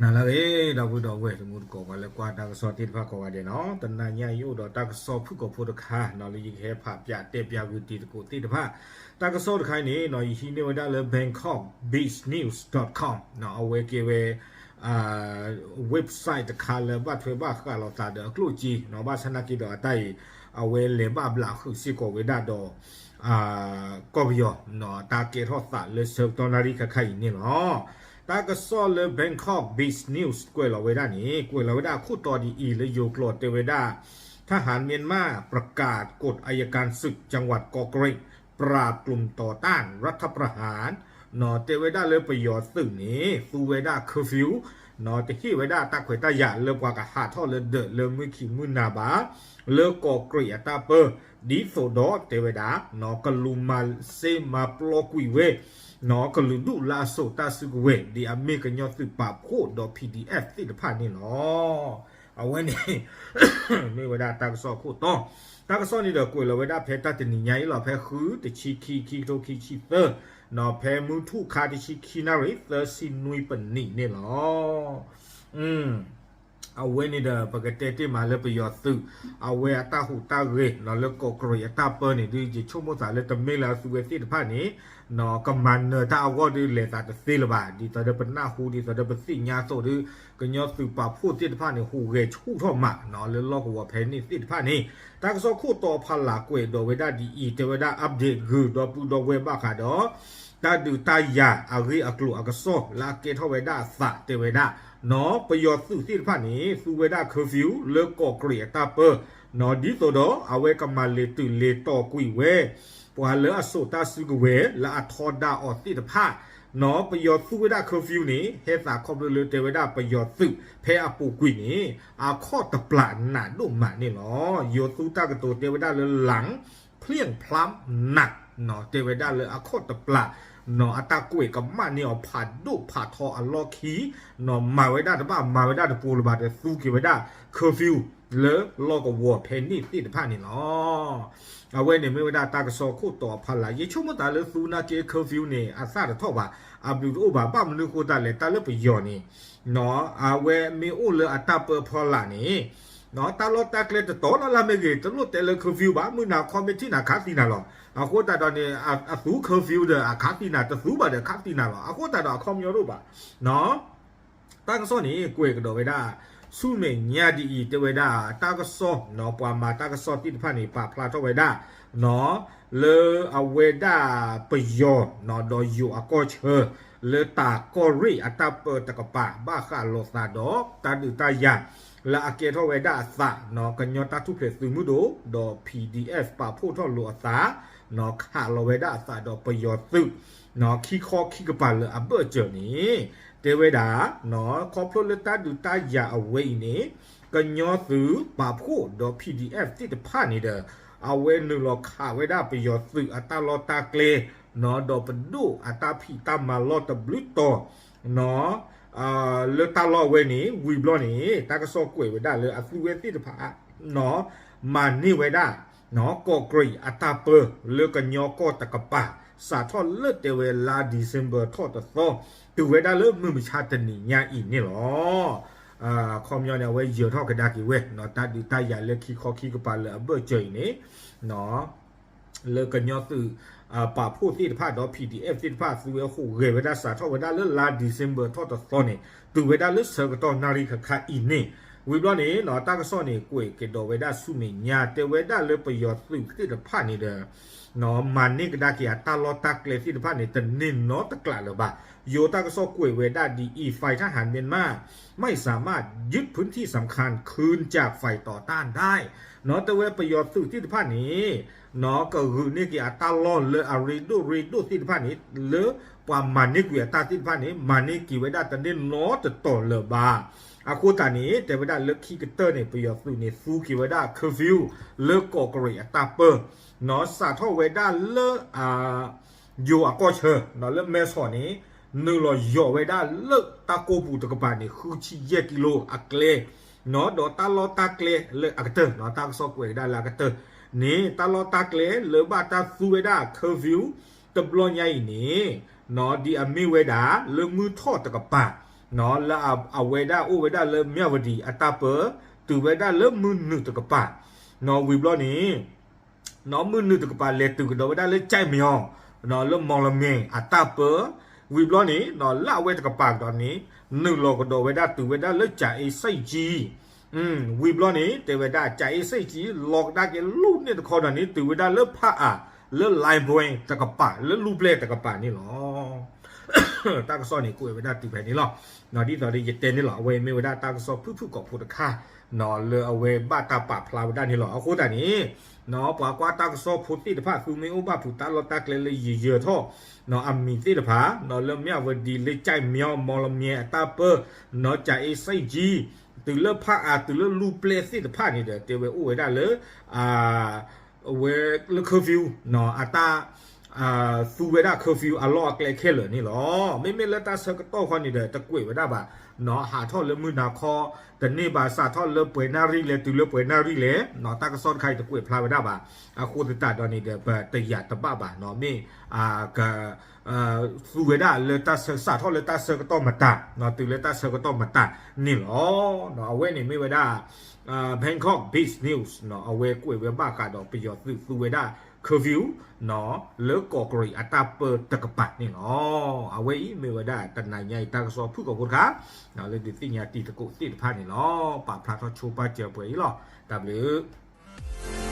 နၤလၢအဂ့ၤ ဒီပုၢ်ဒီဝဲၢ်တံၤသကိး ပှၤလၢကွၢ်တၢ်ကစီၣ်သ့ၣ်တဖၣ်ကိးဂၤဒဲးနီၤ, တနၤညါအံၤအိၣ်ဒီးတၢ်ကစီၣ်ဖုၣ်ကိာ်ဖိတခါနီၤ လၢယကဟဲဖးပၠးတဲပၠးဂုာ်တံၤသကိးသ့ၣ်တဖၣ်, တၢ်ကစီၣ်တခါအံၤန့ၣ်နီၤ ယဟံးန့ၢ်ဝဲဒၣ်လၢ Bangkok Biz News dot com နီၤ, အဝဲကဲဝဲ website တခါလၢဘၣ်ထွဲဘၣ်ဃးလိာ်သးဒီးအကျိၣ်စ့နီၤ, ဘၣ်ဆၣ်နာ်က့ဒီးအတၢ်အံၤ အဝဲလဲၤဘၣ်ဘျးဃုာ်စ့ၢ်ကီးဝဲဒၣ်ဒီး ကီၢ်ပယီၤနီၤ တၢ်ကဲထီၣ်သးလၢဆၢကတီၢ်နၣ်ရံၣ်ခါခါအံၤန့ၣ်လီၤ. တၢ်ကစီၣ်လၢ Bangkok Biz News ကွဲးလီၤဝဲဒၣ်န့ၣ် ကွဲးလီၤဝဲဒၣ်အခိၣ်တီဒ်အံၤ လၢယိၤကျိာ်တဲဝဲဒၣ် ทหารเมียนมาประกาศกฎอัยการศึกจังหวัดเกาะเกร็ด ปราบกลุ่มต่อต้านรัฐประหาร နီၤ တဲဝဲဒၣ်လၢပယီၤသုးန့ၣ် သူဝဲဒၣ် curfew နီၤ တဟ့ၣ်ဝဲဒၣ်တၢ်ခွဲးတၢ်ယာ်လၢပှၤကဟးထီၣ်လၢဒၢးလၢမုၢ်ခံမုၢ်နၤဘၣ် လၢကီးကြံးအတၢ်ပၢ ဒ်သိးဒီးတဲဝဲဒၣ်နီၤ ကလူးမၤစ့မၤပျီကွံာ်ဝဲ နီၤ ကလုာ်ဒူၣ်လၢအစိာ်တၢ်စုကဝဲၤ ဒ်အမ့ၢ်ကညီသုးပာ်ဖှိၣ်ဒီး P D F သ့ၣ်တဖၣ်န့ၣ်လီၤ. အဝဲန့ၣ် မ့ၢ်ဝဲဒၣ်တၢ်ကစီၣ်အခိၣ်တီ, တၢ်ကစီၣ်န့ၣ်ဒီးကွဲးလီၤဝဲဒၣ်ဖဲတၢ်တနံၤညါအံၤလီၤ ဖဲဃု တဆံခံ ခံကထိခံဆံသၢ နီၤ ဖဲမုၢ်ထူၣ်ခါတဆံခံနၣ်ရံၣ် သၢဆံနွံပနံးန့ၣ်လီၤ. အဝဲန့ၣ်ဒီး ပကတဲတ့ၢ်မးလၢပယီၤသုး အဝဲအတၢ်ဟူးတၢ်ဂဲၤနီၤ လၢကီးကြံးအတၢ်ပၢန့ၣ် ဒုးယဆိကမိၣ်သးလၢတမ့ၢ်လၢအသုဝဲသ့ၣ်တဖၣ်န့ၣ် နီၤ ကမၤနၢၤတၢ်အဂီၢ်ဒုးလဲၤသးတသ့လၢၤဘၣ်, ဒ်သိးဒီးပနၢ်ဟူ ဒ်သိးဒီးပသ့ၣ်ညါအသိးဒီး ကညီသုးပာ်ဖှိၣ်သ့ၣ်တဖၣ်န့ၣ် ဟူးဂဲၤဆူၣ်ထီၣ်မးနီၤ လၢလီၢ်ကဝီၤဖဲန့ၣ်သ့ၣ်တဖၣ်န့ၣ် တၢ်ကစီၣ်ခိၣ်တီဖီလာ်ကွဲးဒီးဝဲဒၣ်ဒ်အံၤ တဲဝဲဒၣ် update ဂုာ်ဒီပုၢ်ဒီဝဲၢ်ဘၣ်ဃးဒီး တၢ်ဒုးတၢ်ယၤအဂ့ၢ်အကျိၤအကစီၣ်လၢအကဲထီၣ်ဝဲဒၣ်အသးတဲဝဲဒၣ် နီၤ ပယီၤသုးသ့ၣ်တဖၣ်န့ၣ် သူဝဲဒၣ် curfew လၢကီးကြံးအတၢ်ပၢ နီၤ ဒ်သိးဒီးအဝဲကမၤလဲၤတုၤလဲၤတီၤကွံာ်ဝဲ ပှၤလၢအစိာ်တၢ်စုကဝဲၤ လၢအထီဒါအီၤသ့ၣ်တဖၣ် နီၤ ပယီၤသူဝဲဒၣ် curfew န့ၣ် ဟဲသးခီဖျိလၢတဲဝဲဒၣ်ပယီၤသုးဖဲအပူၤကွံာ်န့ၣ် အခီၣ်တပျၢ်နးဒိၣ်မးန့ၣ်လီၤ. ယိၤသူတၢ်ကတိၤတဲဝဲဒၣ်လၢ လင် ဖျံၣ်ဖျါနး နီၤ တဲဝဲဒၣ်လၢအခီၣ်တပျၢ် နီၤ အတၢ်ကွဲးကမၣ်န့ၢ်အီၤဖးဒိၣ်ဖးထီအလီၢ်ခံ နီၤ မၤဝဲဒၣ်တဘၣ်မၤဝဲဒၣ်တပူၤလၢၤဘၣ်ဒီး သူက့ၤဝဲဒၣ် curfew လၢလီၢ်ကဝီၤဖဲန့ၣ်သ့ၣ်တဖၣ်န့ၣ်လီၤ. အဝဲန့ၣ်မ့ၢ်ဝဲဒၣ်တၢ်ကစီၣ်ခိၣ်တီဖီလာ် ယဆိကမိၣ်သးလၢသူနာ်က့ curfew န့ၣ် အသၣ်တထီၣ်ဘၣ်, အဘျုးတအိၣ်ဘၣ်, ဘၣ်မနုၤအဃိသတးလဲၣ် တၢ်လၢပယီၤန့ၣ် နီၤ အဝဲမ့ၢ်အိၣ်လၢအတၢ်ပၢဖီလာ်န့ၣ် နီၤ တၢ်လီၢ်တၢ်ကျဲတတီၤလၢ်လၢ်မ့ၢ်ဂ့ၤ တလိၣ်တဲလၢ curfew ဘၣ်, မုၢ်နၤခီမ့ၢ်ထံၣ်နၤခးသံနၤလီၤ. အဃိသတးဒီးန့ၣ် အသူ curfew ဒီးအခးသံနၤ, တသူဘၣ်ဒီးခးသံနၤလီၤ. အဃိသတးဒီးအခီပညီတအိၣ်ဘၣ် နီၤ တၢ်ကစီၣ်န့ၣ် ကွဲးကဒီးဝဲဒၣ် ဆူမဲာ်ညါဒ်အံၤ တဲဝဲဒၣ် တၢ်ကစီၣ်နီၤ ပှၤမၤတၢ်ကစီၣ်သ့ၣ်တဖၣ်န့ၣ် ပာ်ဖျါထီၣ်ဝဲဒၣ် နီၤ လၢအဝဲဒၣ်ပယီၤနီၤ ဒီးယိၤအကီၢ်ဆၢ လၢတၢ်ကီၢ်ရ့ၣ်အတၢ်ပၢတကပၤ ဘၣ်ဃးလိာ်သးဒီး တၢ်ဒုးတၢ်ယၤ လၢအကဲထီၣ်ဝဲဒၣ်အသးနီၤ ကညီတၢ်ထူၣ်ဖျဲးသုးမုၢ်ဒိၣ် ဒီး P D F ပာ်ဖှိၣ်ထီၣ်လိာ်အသး နီၤ ခးလီၤဝဲဒၣ်အသးဒီးပယီၤသုး နီၤ ခံခီခံကပၤလၢအဘၢၣ်စၢၤန့ၣ် တဲဝဲဒၣ် နီၤ ခီဖျိလၢတၢ်ဒုးတၢ်ယၤအဝဲအံၤန့ၣ် ကညီသုးပာ်ဖှိၣ်ဒီး P D F သ့ၣ်တဖၣ်န့ၣ်ဒီး အဝဲနုာ်လီၤခးဝဲဒၣ်ပယီၤသုးအတၢ်လီၢ်တၢ်ကျဲ နီၤ ဒီးပဒိၣ်အတၢ်ဖံးတၢ်မၤလီၢ်တဘျုးတီၤ နီၤ လၢတၢ်လီၢ်အဝဲန့ၣ် ဝံၤဘျီန့ၣ် တၢ်ကစီၣ်ကွဲးဝဲဒၣ်လၢအသုဝဲသ့ၣ်တဖၣ် နီၤ မၤန့ၢ်ဝဲဒၣ် နီၤ ကီးကြံးအတၢ်ပၢ လၢကညီကီၢ်တကပၤ စးထီၣ်လၢတဲဝဲလါ December ထီၣ်တသီ တုၤဝဲဒၣ်လၢမုၢ်မဆါတနံၤညါအံၤန့ၣ်လီၤ. အခီပညီန့ၣ် အဝဲယၢၤထီၣ်ကဒါက့ၤဝဲ နီၤ တၢ်ဒုးတၢ်ယၤလၢခံခီခံကပၤလၢအဘၢၣ်စၢၤအံၤန့ၣ် နီၤ လၢကညီသုး ပာ်ဖှိၣ်သ့ၣ်တဖၣ်ဒီး P D F သ့ၣ်တဖၣ် သုဝဲဟူးဂဲၤဝဲဒၣ်စးထီၣ်ဝဲဒၣ်လၢလါ December ထီၣ်တသီန့ၣ် တုၤဝဲဒၣ်လၢဆၢကတီၢ်နၣ်ရံၣ်ခါခါအံၤန့ၣ် ဝံၤဘျီန့ၣ် နီၤ တၢ်ကစီၣ်န့ၣ် ကွဲးကဒီးဝဲဒၣ်ဆူမဲာ်ညါ တဲဝဲဒၣ်လၢပယီၤသုးသ့ၣ်တဖၣ်န့ၣ်ဒီး နီၤ မၤန့ၢ်ကဒါက့ၤအတၢ်လီၢ်တၢ်ကျဲသ့ၣ်တဖၣ်န့ၣ် တန့ၢ်နီတကျးလၢၤဘၣ်. ယိၤတၢ်ကစီၣ်ကွဲးဝဲဒၣ်ဒ်အံၤ ฝ่ายทหารเมียนมาไม่สามารถยึดพื้นที่สำคัญคืนจากฝ่ายต่อต้านได้ နီၤ တဲဝဲပယီၤသုးသ့ၣ်တဖၣ်န့ၣ် နီၤ ကဂုာ်န့ၢ်က့ၤအတၢ်လီၢ်လၢအရ့ဒိၣ်ရ့ဒိၣ်သ့ၣ်တဖၣ်န့ၣ် လၢပှၤမၤန့ၢ်ကွံာ်အတၢ်သ့ၣ်တဖၣ်န့ၣ် မၤန့ၢ်က့ၤဝဲဒၣ်တန့ၢ်နီတတီၤလၢၤဘၣ်. အဃိသတးန့ၣ် တဲဝဲဒၣ်လၢခံကတၢၢ်န့ၣ် ပယီၤသုးန့ၣ် သူက့ၤဝဲဒၣ် curfew လၢကီးကြံးအတၢ်ပၢ နီၤ စးထီၣ်ဝဲဒၣ်လၢ ယိၤအကီၢ်ဆၢ နီၤ လၢမဲဆီးန့ၣ် နုာ်လီၤယိးဝဲဒၣ်လၢတၢ်ကိၢ်ပူၤတကပၤန့ၣ် ဃုဆံယဲၢ်ကံလိအကျဲ နီၤ ဒီးတၢ်လီၢ်တၢ်ကျဲလၢအကတၢၢ် နီၤ တၢ်ကစီၣ်ကွဲးကဒါလၢအကတၢၢ်န့ၣ် တၢ်လီၢ်တၢ်ကျဲလၢဘၣ်တၢ်သူဝဲဒၣ် curfew တဘျီညါအံၤန့ၣ် နီၤ ဒ်အမ့ၢ်ဝဲဒၣ်လၢမုၢ်ထီၣ်တကပၤ လၢအဝဲဒၣ်အိၣ်ဝဲဒၣ်လၢမၠၣ်ဝတံၤအတၢ်ပၢ တုၤဝဲဒၣ်လၢမုၢ်နုာ်တကပၤ, ဝံၤဘျီန့ၣ် မုၢ်နုာ်တကပၤလဲၤတုၤကဒီးဝဲဒၣ်လၢ ကၠဲးမံၤ လၢမီၣ်လမံၤအတၢ်ပၢ, ဝံၤဘျီန့ၣ် လၢအဝဲတကပၤကဒီးန့ၣ် နုာ်လီၤကဒီးဝဲဒၣ်တုၤဝဲဒၣ်လၢ ကၠၤအ့စ့ၣ်ကၠံ ဝံၤဘျီန့ၣ် တဲဝဲဒၣ် ကၠၤအ့စ့ၣ်ကၠံ လီၤကဒါက့ၤလူၢ်န့ၣ်တခီဒီးန့ၣ် တုၤဝဲဒၣ်လၢဖးအး လၢ လၢ ဘွဲ တကပၤ လၢလူၢ်ပျဲၢ်တကပၤန့ၣ်လီၤ. တၢ်ကစီၣ်န့ၣ် ကွဲးဝဲဒၣ်တုၤဖဲန့ၣ်လီၤ. ဒ်သိးဒီးယတဲန့ၣ်လီၤ အဝဲမ့ၢ်ဝဲဒၣ်တၢ်ကစီၣ်ဖုၣ်ဖုၣ်ကိာ်ဖိတခါ လၢအဝဲဘၣ်တၢ်ပာ်ဖျါဝဲဒၣ်န့ၣ်လီၤ. အဃိသတးန့ၣ် ပှၤကွၢ်တၢ်ကစီၣ်ဖိသ့ၣ်တဖၣ် သုမ့ၢ်အိၣ်ဘၣ်ဖုးတၢ်လီၢ်တၢ်ကျဲလၢယယၢၤထီၣ် အမံၤသ့ၣ်တဖၣ် လၢမၠၣ်ဝတံၤ လၢ ကၠဲးမံၤ မီၣ်လမံၤအတၢ်ပၢ ကၠၤအ့စ့ၣ်ကၠံ တုၤလၢဖးအး တုၤလၢလူၢ်ပျဲၢ်သ့ၣ်တဖၣ်န့ၣ်ဒီး တဲဝဲအိၣ်ဝဲဒၣ်လၢ ဝဲလၢ curfew အတၢ် သူဝဲဒၣ် curfew အလီၢ်အကျဲခဲလၢာ်န့ၣ်လီၤ. မ့မ့ၢ်လၢတၢ်ဆၢကတီၢ်ခီန့ၣ်ဒီး တကွဲးဝဲဒၣ်ဘၣ် ဟးထီၣ်လၢမုၢ်နၤခီ တန့ၢ်ဘၣ် စးထီၣ်လၢပှဲၤနၣ်ရံၣ်လဲၣ် တုၤလၢပှဲၤနၣ်ရံၣ်လဲၣ် တၢ်ကစီၣ်တခါအံၤတကွဲးဖျါဝဲဒၣ်ဘၣ်. အဃိသတးဒီးန့ၣ်ဒီး ပတယာ်တဘၣ်ဘၣ်နီၤ မ့ၢ် က သူဝဲဒၣ်လၢတၢ်ဆၢ စးထီၣ်လၢတၢ်ဆၢကတီၢ်မတၤ တုၤလၢတၢ်ဆၢကတီၢ်မတၤန့ၣ်လီၤ. အဝဲန့ၣ်မ့ၢ်ဝဲဒၣ် Bangkok Business News အဝဲကွဲးဝဲဘၣ်ဃးဒီးပယီၤသုးသူဝဲဒၣ် curfew လၢကီးကရံးအတၢ်ပၢတကပၤန့ၣ်လီၤ. အဝဲအံၤမ့ၢ်ဝဲဒၣ်တနၤညါအံၤတၢ်ကစီၣ်ဖုၣ်ကိာ်ဖိတခါ လၢဒုးသ့ၣ်ညါတံၤသကိးသ့ၣ်တဖၣ်န့ၣ်လီၤ. ပာ်ဖျါထီၣ်ဆိပာ်စၢၤပှဲၤအံၤလီၤ. တၢ်ဘျုး